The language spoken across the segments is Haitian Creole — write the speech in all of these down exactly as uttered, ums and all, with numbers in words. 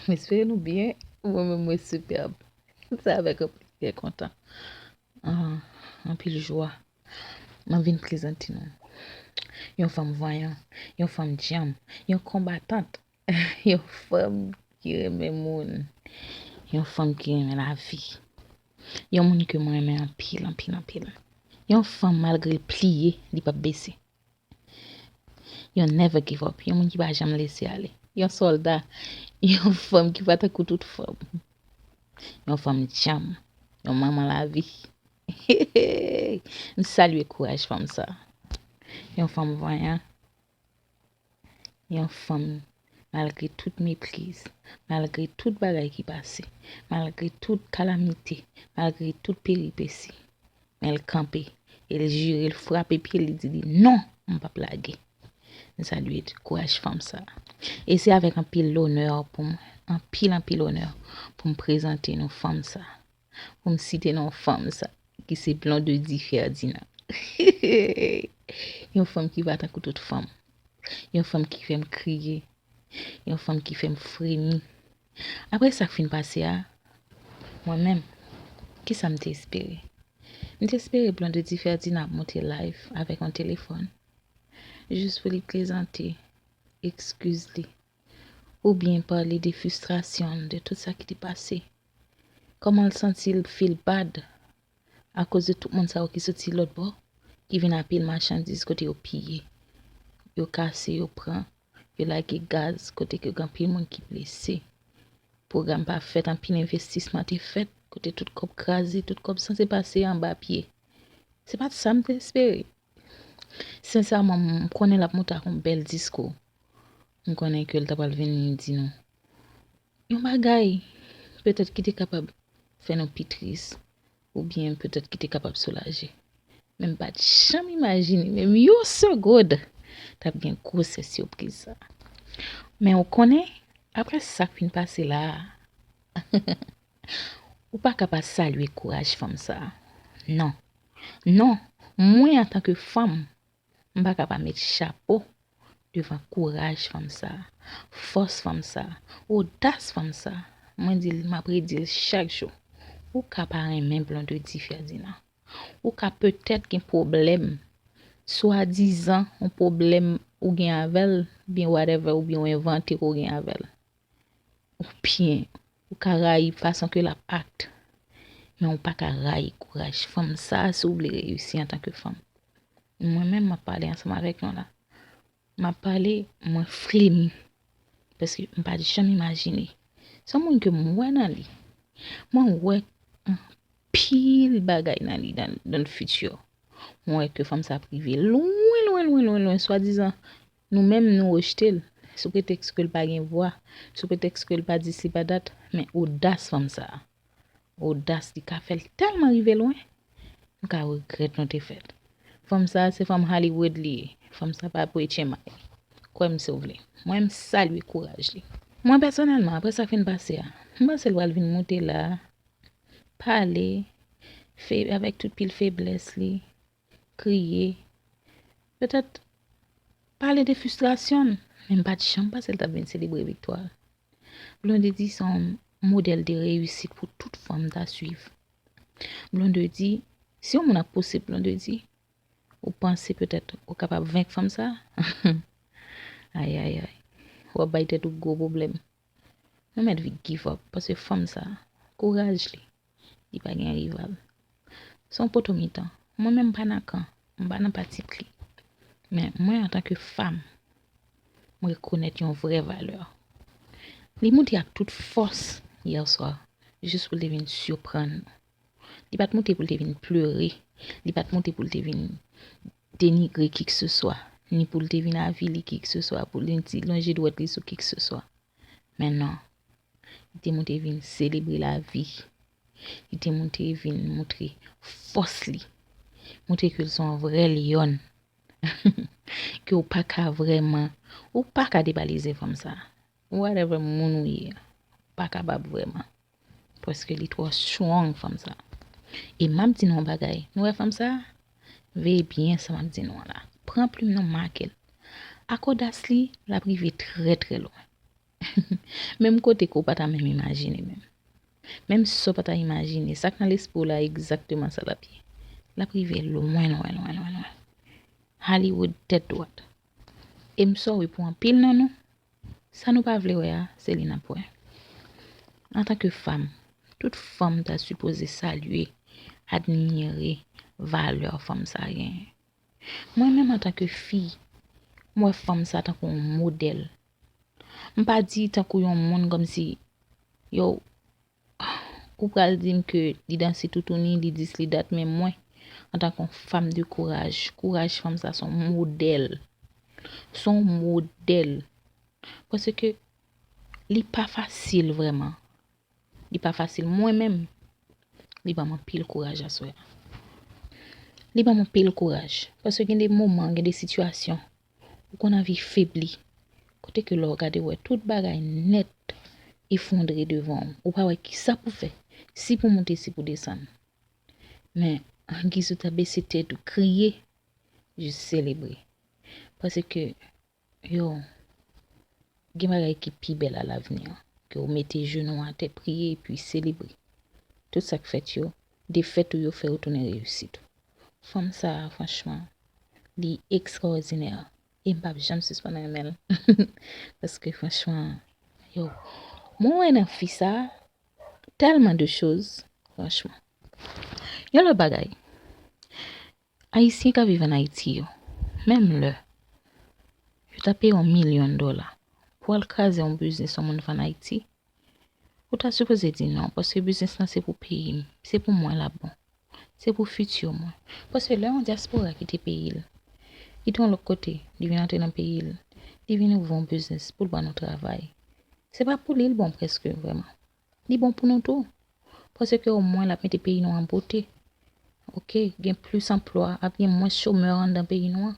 M espere nou byen. Mwen menm, mwen sipèb. M se avèk anpil kè kontan, ah, anpil jwa, mwen vin prezante nou yon fanm vanyan, yon fanm djanm, yon konbatant, yon fanm ki renmen moun, yon fanm ki renmen lavi, yon moun ke mwen renmen anpil, anpil, anpil. Yon fanm, malgre l pliye, li p ap bese. Yon never give up, yon moun ki pa janm lese ale. Yon sòlda, yon fanm ki pa tankou tout fanm. Yon fanm djanm, yon manman lavi. M salye kouraj fanm sa. Yon fanm vanyan, yon fanm malgre tout mepriz, malgre tout bagay ki pase, malgre tout kalamite, malgre tout peripesi, men l kanpe, e l jire, l frape pye l, li di li, "Non, m p ap lage." M salye kouraj fanm sa. E se avèk anpil onè pou m, anpil, anpil onè pou m prezante nou fanm sa, pou m site non fanm sa, ki se Blondedy Ferdinand. Yon fanm ki pa tankou tout fanm. Yon fanm ki fè m kriye. Yon fanm ki fè m fremi. Apre sa k fin pase a, mwen menm, kisa m te espere? M te espere Blondedy Ferdinand ap monte live avèk yon telefòn, jis pou li prezante ekskiz li, oubyen pale de fristrasyon l, de tout sa ki te pase. Kòman l santi l feel bad akoz de tout moun sa yo ki soti lòt bò, ki vin a pil machandiz kote yo piye, yo kase, yo pran, yo lage gaz, kote ke gen anpil moun ki blese. Pwogram pa fèt, anpil envestisman te fèt, kote tout kòb kraze, tout kòb sanse pase anba pye. Se pa t sa m te espere. Sensèman, m konnen l ap monte ak yon bèl diskou. M konnen ke l ta pral vini di nou yon bagay, petèt ki te kapab fè nou pi tris, oubyen petèt ki te kapab soulaje. Men m pa t janm imajine, menm yon segond, t ap gen gwosè sipriz sa. Men ou konnen, apre sa k fin pase la a, ou pa ka pa salye kouraj fanm sa a. Non. Non, mwen antanke fanm, m pa ka pa met chapo devan kouraj fanm sa a, fòs fanm sa a, odas fanm sa a. Mwen di l, m ap redi l chak jou. Ou ka pa renmen Blondedy Ferdinand. Ou ka petèt gen pwoblèm, swadizan yon pwoblèm ou gen avè l, oubyen whatever, oubyen yon envante ke w gen avè l. Oubyen, ou ka rayi fason ke l ap act, men ou pa ka rayi kouraj fanm sa a si w vle reyisi antanke fanm. Mwen menm, m ap pale ansanm avèk nou la. M ap pale, mwen fremi. Paske m pa t janm imajine. Se yon moun ke m wè nan li. Mwen wè anpil bagay nan li, dans, dans le futur. Mwen wè ke fanm sa ap rive lwen, lwen, lwen, lwen, lwen. Swadizan, nou menm, nou rejte l. Sou pretèks ke l pa gen vwa. Sou pretèks ke l pa disi pa dat. Men odas fanm sa a. Odas li ka fè l tèlman rive lwen, nou ka regrèt nou te fè l. Fanm sa a se fanm Hollywood li ye. Fanm sa a pa pou H M I. Kwè m si w vle. Mwen, m salye kouraj li. Mwen, pèsonèlman, apre sa k fin pase a, m panse l pral vin monte la a, pale, fe, avèk tout pil feblès li, kriye, petèt pale de fristrasyon l, men m pa t janm panse l t ap vin selebre viktwa l. Blondedy se yon modèl de reyisit pou tout fanm ta swiv. Blondedy, si yon moun ap pouse Blondedy, ou panse petèt ou kapab venk fanm sa a? Ay, ay, ay. W ap bay tèt ou gwo pwoblèm. Nou mèt vin give up, paske fanm sa a, kouraj li, li pa gen rival. Se yon poto mitan. Mwen menm, m pa nan kan, m pa nan pati pri. Men mwen, antanke fanm, m rekonèt yon vrè valè. Li monte ak tout fòs yè swa, jis pou l te vin siprann nou. Li pa t monte pou l te vin plere. Li pa t monte pou l te vin denigre kikseswa, ni pou l te vin avili kikseswa, pou l te lonje dwèt li sou kikseswa. Men non, li te monte vin selebre lavi. Li te monte vin montre fòs li. Montre ke l se yon vrè lyòn. Ke w pa ka vrèman, ou pa ka depalize fanm sa. Whatever moun ou ye, ou pa kapab vrèman. Paske li twò strong, fanm sa. E m ap di nou yon bagay. Nou wè fanm sa? Veye byen sa m ap di nou an la. Pran plim nan, make l. Ak odas li, l ap rive trè, trè lwen. Menm kote ke w pa ta menm imajine menm. Menm sa w pa ta imajine, sa k nan lespri w la egzakteman sa l ap ye. L ap rive lwen, lwen, lwen, lwen, lwen. Hollywood tèt dwat. E m sòri pou anpil nan nou. Sa nou pa vle wè a, se li n ap wè. Antanke fanm, tout fanm ta sipoze salye, admire valè fanm sa genyen. Mwen menm antanke fi, m wè fanm sa tankou yon modèl. M pa di tankou yon moun kòmsi, yo, ou pral di m ke li danse toutouni, li dis, li dat, men mwen, antanke yon fanm de kouraj, kouraj fanm sa se yon modèl. Se yon modèl. Paske li pa fasil vrèman. Li pa fasil. Mwen menm, li ban m anpil kouraj aswè a. Li ban m anpil kouraj. Paske gen de moman, gen de sitiyasyon, ou konn anvi febli. Kote ke lè w gade, w wè tout bagay nèt efondre devan w. Ou pa wè kisa pou fè. Si pou moute, si pou desann. Men, angiz ou ta bese tèt ou, kriye, jis selebre. Paske, yo, gen bagay ki pi bèl alavni an. Ke w mete jenou atè, priye, epi selebre. Tout sa k fèt yo, defèt ou yo fè yo tounen reyisit ou. Fanm sa a, franchman, li ekstraòdinè. E m p ap janm sispann renmen l. Paske, franchman, yo, mwen wè nan fi sa a, tèlman de choz, franchman. Yon lòt bagay, Ayisyen k ap viv ann Ayiti yo, menm lè yo ta peye yon milyon dola pou al kraze yon biznis yon moun fè ann Ayiti, ou ta sipoze di non, paske biznis lan se pou peyi m, se pou mwen l ap bon, se pou fiti mwen. Paske lè yon dyaspora kite peyi l, kite yon lòt kote, li vin antre nan peyi l, li vin ouvri yon biznis pou l ban nou travay, se pa pou li l bon prèske vrèman. Li bon pou nou tou. Paske omwen l ap mete peyi nou an bote. Oke, gen plis anplwa, ap gen mwens chomè anndan peyi nou an.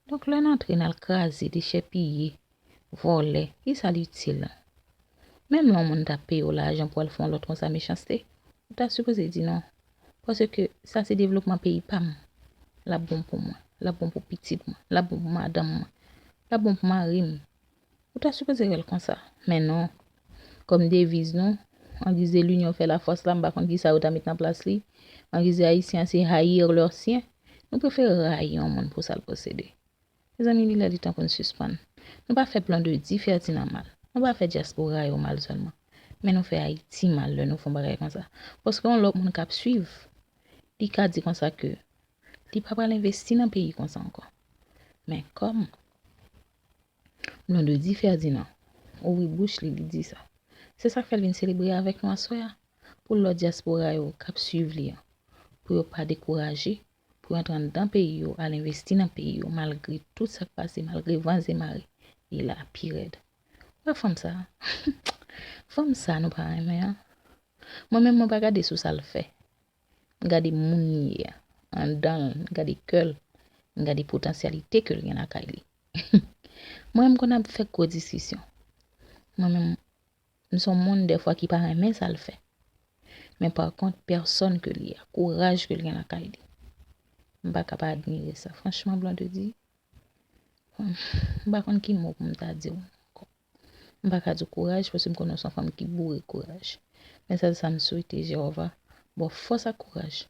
Donk, lè n antre n al kraze, dechèpiye, vòlè, kisa l itil nou? Menm lè yon moun ta peye w lajan pou w al fè yon lòt konsa mechanste, ou ta sipoze di non. Paske sa se devlopman peyi pa m. L ap bon pou mwen, l ap bon pou pitit mwen, l ap bon pou madanm mwen, l ap bon pou mari m. Ou ta sipoze wè l konsa. Men non. Kòm deviz nou, angiz de l'union fait la force la, m pa konn kisa yo ta met nan plas li. Angiz de Ayisyen se haïr leurs siens. Nou prefere rayi yon moun pou sa l posede. Mezanmi, li lè li tan pou n sispann. Nou pa fè Blondedy, Ferdinand mal. Nou pa fè dyaspora yo mal sèlman. Men nou fè Ayiti mal lè nou fè yon bagay konsa. Paske yon lòt moun k ap swiv, li ka di konsa ke li pa pral envesti nan peyi konsa ankò. Men kòm Blondedy Ferdinand ouvri bouch li, li di sa. Se sa k fè l vin selebre avèk nou aswè a. Pou lòt dyaspora yo k ap swiv li an, pou yo pa dekouraje, pou yo antre anndan peyi yo, al envesti nan peyi yo, malgre tout sa k pase, malgre van e mare, li la pi rèd. Wè fanm sa a. Fanm sa a nou pa renmen an. Mwen menm, mwen pa gade sou sa l fè. M gade moun li ye a, anndan l, m gade kè l, m gade potansyalite ke l gen lakay li. Mwen, m konn ap fè gwo diskisyon. Mwen menm, m se yon moun dèfwa ki pa renmen sa l fè. Men pa kont, pèsòn ke l ye a, kouraj ke l gen lakay li. M pa ka pa admire sa. Franchman, Blondedy, m pa konn ki mo pou m ta di w ankò. M pa ka di w kouraj, paske m konnen w se yon fanm ki boure kouraj. Men sèl sa m swete, Jewova ba w fòs ak kouraj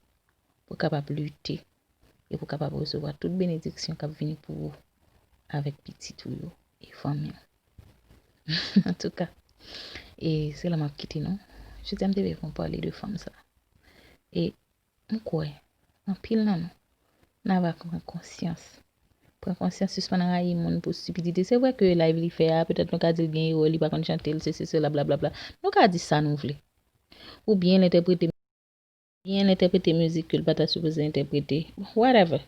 pou w kapab lite e pou w kapab resevwa tout benediksyon k ap vini pou ou avèk pitit ou yo e fanmi w. Antouka, e se la m ap kite nou. Jodi a m te vle pou m pale de fanm sa. E m kwè, anpil nan nou, n ava pran konsyans. Pran konsyans, sispann rayi moun pou stipidite. Se vre ke live li fè a, petèt nou ka di l gen erè, li pa konn chante, l sesi, sela, blablabla. Nou ka di sa nou vle. Oubyen l entèprete, byen l entèprete mizik ke l pa ta sipoze entèprete. Whatever.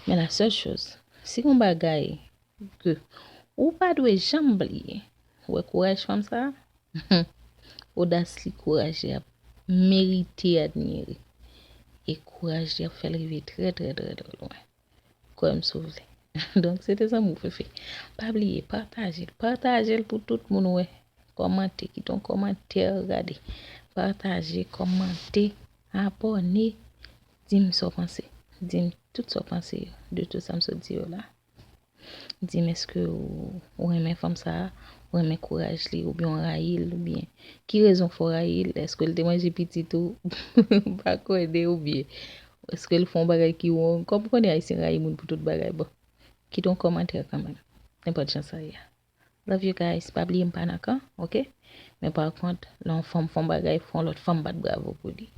Men la sèl choz, si gon bagay ke ou pa dwe janm bliye, ou wè kouraj fanm sa a? Odas li, kouraj li ap merite admire. E kouraj li ap fè l rive trè, trè, trè, trè lwen. Kwè m si w vle. Donk, se te zanmi w Fefe. Pa bliye, pataje l. Pataje l pou tout moun wè. Kòmante, kite yon kòmantè, gade. Pataje, kòmante, abòne. Di m sa w panse. Di m tout sa w panse de tout sa m sot di yo la. Di m èske ou, ou renmen fanm sa a, ou renmen kouraj li, oubyen w rayi l, oubyen ki rezon fè w rayi l? Èske l te manje pitit ou? M pa konnen, oubyen èske l fè yon bagay ki wrong? Kòm ou konnen Ayisyen rayi moun pou tout bagay, bon, kite yon kòmantè kanmenm. Nenpòt jan sa ye a. Love you guys. Pa bliye m pa nan kan, oke? Men pa kont, lè yon fanm fè yon bagay, fè yon lòt fanm bat bravo pou li.